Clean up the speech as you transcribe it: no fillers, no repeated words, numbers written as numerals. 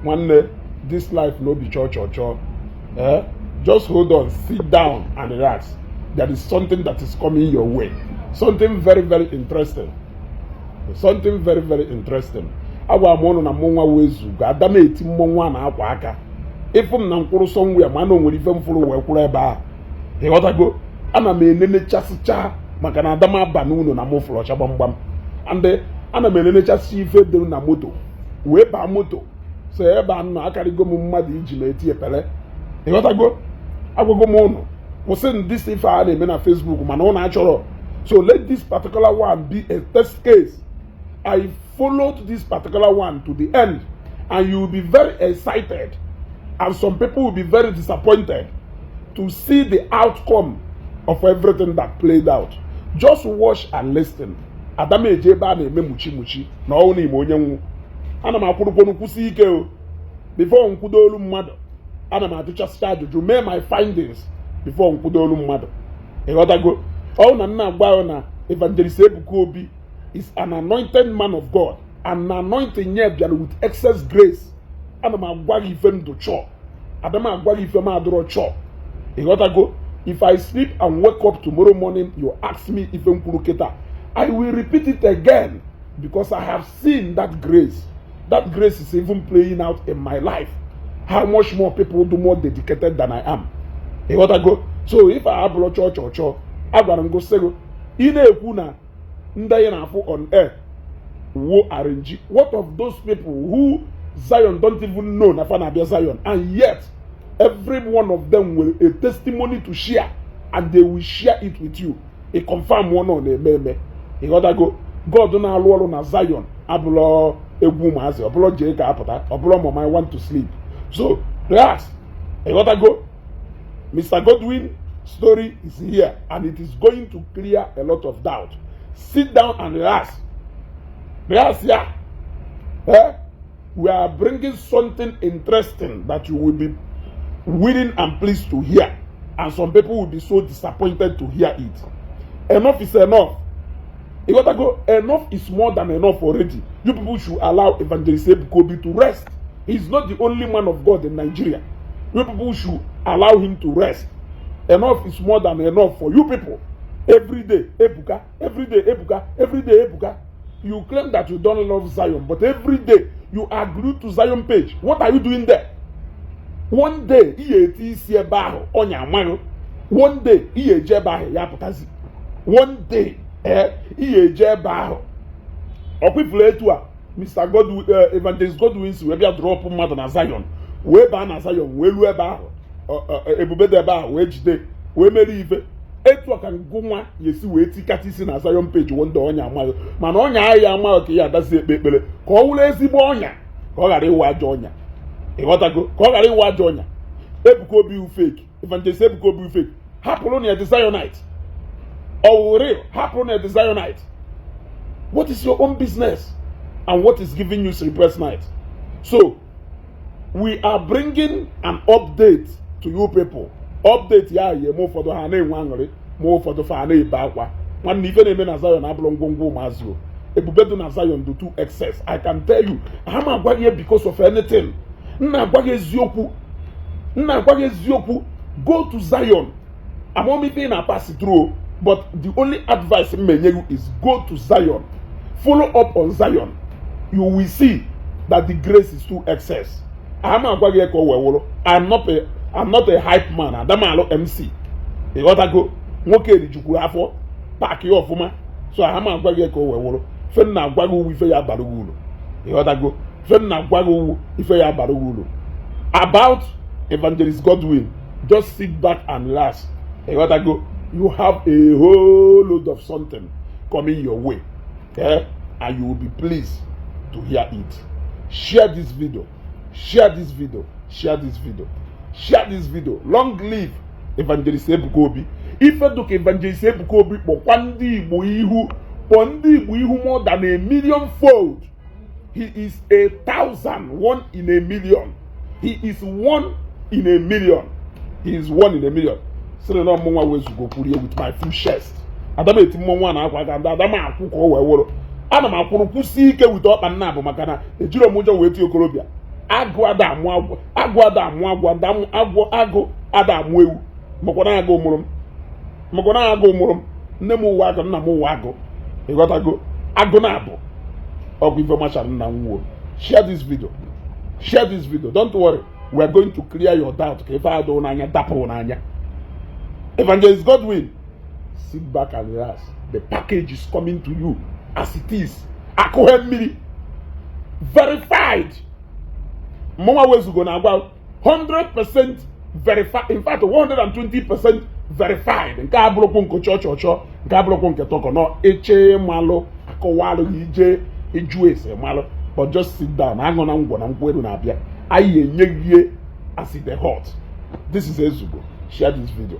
Nwanne, this life no be cho cho cho. Eh? Just hold on, sit down and relax. There is something that is coming your way, something very, very interesting, something very, very interesting. Agwara m ụnụ na mmọnwa wee zugo ada m eti mmọnwụ a na-akwa aka ịfụ m na mkpụrụ somewhere, ma na o nwere ife m fụrụ wee kwụrụ ebe ahụ. Ịghọtago? Ana m enenechasịcha maka na ada m aba n'ụlọ na mụ fụrụ ọcha gbamgbam, and ana m enenechasị ife dị na moto wee baa moto. So ebe a nọ akarịgo m mmadụ iji ma eti epele. Ịghọtago? Agwago m ụnụ kwụsị ndị si ife a na-eme na Facebook, mana ụnụ achọrọ. So let this particular one be a test case. I followed this particular one to the end, and you will be very excited and some people will be very disappointed to see the outcome of everything that played out. Just watch and listen. Adama eje ebe a na-eme muchi muchi na ọnwụ n'ime onye nwu. Ana m akwụrụkwonu kwụsị ike o. Before nkwudo olu mmadụ, ana m ajụchasịcha ajụjụ, mee my findings before nkwudo olu mmadụ. Ịghọtago? Ọ na nna agwa ahụ na Evangelist Ebuka Obi is an anointed man of God, and anointing ya bịara with excess grace. Ana m agwa gị ife ndụ chọọ, ada m agwa gị ife m adịrọ chọọ. Ịghọtago? If I sleep and wake up tomorrow morning, you ask me ife m kwuru kịta, I will repeat it again, because I have seen that grace. That grace is even playing out in my life. How much more people do more dedicated than I am? Ịghọtago? So if I abụrụ chọọ chọọ chọọ, agwara m gosego ị na-ekwu na ndị anyị na-afụ on air wo arrange. What of those people who Zion don't even know na fa na-abịa Zion, and yet every one of them will a testimony to share, and they will share it with you? Ị confirm one ọ na-eme eme. Ịghọtago? God na-alụ ọrụ na Zion abụlọ egwu ụmụazị, ọbụlọ jee ka apụta, ọbụlọ mama I want to sleep. So relax. Ịghọtago? Mr. Godwin story is here, and it is going to clear a lot of doubt. Sit down and relax, relax. Yeah, eh? We are bringing something interesting that you will be willing and pleased to hear, and some people will be so disappointed to hear it. Enough is enough. You gotta go. Enough is more than enough already. You people should allow Evangelist Ebuka Obi to rest. He's not the only man of God in Nigeria. You people should allow him to rest. Enough is more than enough for you people. Every day Ebuka, every day Ebuka, every day Ebuka. You claim that you don't love Zion, but every day you are glued to Zion page. What are you doing there? One day ihe eti isi ebe ahụ ọnya amaghị. One day ihe eje ebe ahụ ya pụtazi. One day, ee, ihe eje ebe ahụ ọkwifuru etu a Mr. Godwin, Evangelist Godwin si wee bịa drop mmadụ na Zion, wee baa na Zion, wee ruo ebe ahụ, ebube dị ebe ahụ wee jide wee mere ife etu a ka ngụnwa ya esi wee tikata isi na Zion page. One day ọnya amaghị, mana ọnya ahụ ya amaghị ka ya adazi ekpe ekpere ka ọ wụrụ ezigbo ọnya, ka ọ ghara ịwụ ajọ ọnya. Ịghọtago? Ka ọ ghara ịwụ ajọ ọnya. Ebuka Obi wu fake. Evangelist Ebuka Obi wu fake. Hapụrụ na ya the Zionite ọ real. Hapụrụ na ya the Zionite. What is your own business, and what is giving you sleepless night? So we are bringing an update to you people. Update ya yi eme ụfọdụ ha na-enwe aṅụrị, ma ụfọdụ fa na-ebe akwa. Nwanne, ife na-eme na Zion abụrụ ngwongwo ụmụazị o. Ebube dị na Zion do too excess. I can tell you, ha ma agwa gị because of anything m na-agwa gị eziokwu, m na-agwa gị eziokwu. Go to Zion. Amamife ị na-pass through, but the only advice m na-enye you is go to Zion, follow up on Zion. You will see that the grace is too excess. Ama agwa gị ka o wee wụrụ. I'm not a hype man. Adamalụ MC. Ịghọtago? Nwoke rijukwuru afọ paaki ya ọfụma, so ama agwa gị ka o wee wụrụ. Ife m na-agwa gị uwu ife ya bara gị uru. Ịghọtago? Ife m na-agwa gị uwu ife ya bara gị uru about Evangelist Godwin. Just sit back and relax. Ịghọtago? You have a whole load of something coming your way, eh? And you will be pleased to hear it. Share this video, share this video, share this video, share this video. Long live Evangelist Ebuka Obi. Ife dụka Evangelist Ebuka Obi kpọkwa ndị Igbo ihu, kpọ ndị Igbo ihu more than a million fold. He is a thousand, one in a million. He is one in a million. He is one in a million. Sịrị na ọmụnwa wezugo kwuru ya with my full chest. Adama eti mmọnwụ a na-akwa aka ndị adama akwụ ka o wee wụrụ. Ana m akwụrụ kwụsie ike wite ọkpa nna bụ maka na ejiro m ụjọ wee tie okorobịa. Agụ ada amụ agwọ, agụ ada amụ agwọ, agwọ agụ ada amụ ewu. Makwana agụ mụrụ m, makwana agụ mụrụ m. Nne m ụwa agụ, nna m ụwa agụ. Ịghọtago? Agụ na abụ ọgwụ ife machara nna m wuo. Share this video, share this video. Don't worry, we are going to clear your doubt ka ife adụ n'anya dapụrụ n'anya. Evangelist Godwin, sit back and relax. The package is coming to you as it is. Akụhe mmiri verified. Mụnwa wezugo na-agwa 100% verified, in fact 120% verified. Nke a bụrụkwu nke chọọ chọọ chọọ, nke a bụrụkwu nke tọkọ nọ eche malụ akọwalụ gị ije ịjụ ese malụ. But just sit down, aṅụ na ngwọ na nkwụ elu na-abịa. Anyị enye gị ihe as e dey hot. This is Ezugo. Share this video.